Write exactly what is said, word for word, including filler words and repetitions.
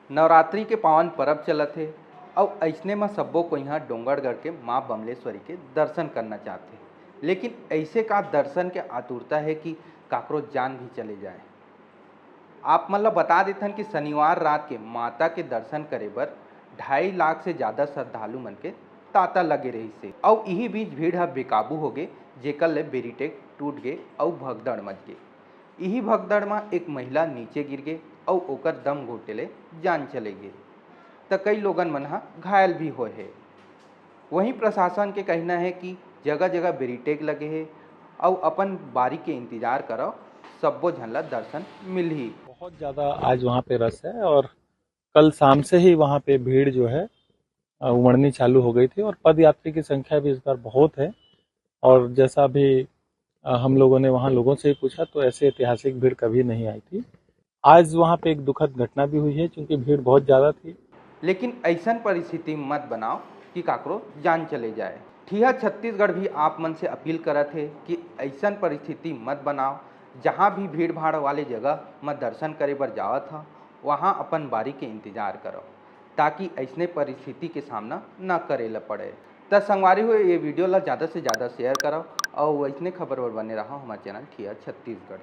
नवरात्रि के पावन परब चलत हे, अउ अइसने म सब्बो कोई ह डोंगरगढ़ के माँ बमलेश्वरी के दर्शन करना चाहथे, लेकिन अइसे का दर्शन के आतुरता हे कि काकरो जान भी चले जाए। आप मन ल बता देथन कि शनिवार रात के माता के दर्शन करे बर ढाई लाख से ज्यादा श्रद्धालु मन के तांता लगे रहिस हे, अउ इही बीच भीड़ ह बेकाबू होगे, जेकर ले बैरिकेड टूट गे अउ भगदड़ मच गे। इही भगदड़ म एक महिला नीचे गिर गे अउ ओकर दम घोटे ले जान चले गे, त कई लोगन मन ह घायल भी होए हे। वहीं प्रशासन के कहना हे कि जगह-जगह बैरिकेड लगे हे अउ अपन बारी के इंतजार करव, सब्बो झन ल दर्शन मिलही। बहुत ज़्यादा आज वहाँ पे रश है और कल शाम से ही वहाँ पे भीड़ जो है, अ, उमड़नी चालू हो गई थी और पदयात्री की संख्या भी इस बार बहुत है। और जैसा अभी, अ, हम लोगों ने वहाँ लोगों से ही पूछा, तो ऐसी ऐतिहासिक भीड़ कभी नहीं आई थी। आज वहाँ पे एक दुखद घटना भी हुई है, क्योंकि भीड़ बहुत ज़्यादा थी। लेकिन अइसन परिस्थिति मत बनाव कि काकरो जान चले जाए। ठिया छत्तीसगढ़ भी आप मन से अपील करत हे कि अइसन परिस्थिति मत बनाव, जहाँ भी भीड़ भाड़ वाले जगह म दर्शन करे बर जावत ह, वहाँ अपन बारी के इंतजार करव, ताकि अइसने परिस्थिति के सामना न करे ल पड़े। त संगवारी हो, ये वीडियो ला ज़्यादा से ज़्यादा शेयर करव अउ अइसने खबर बर बने रहव हमर चैनल ठिया छत्तीसगढ़।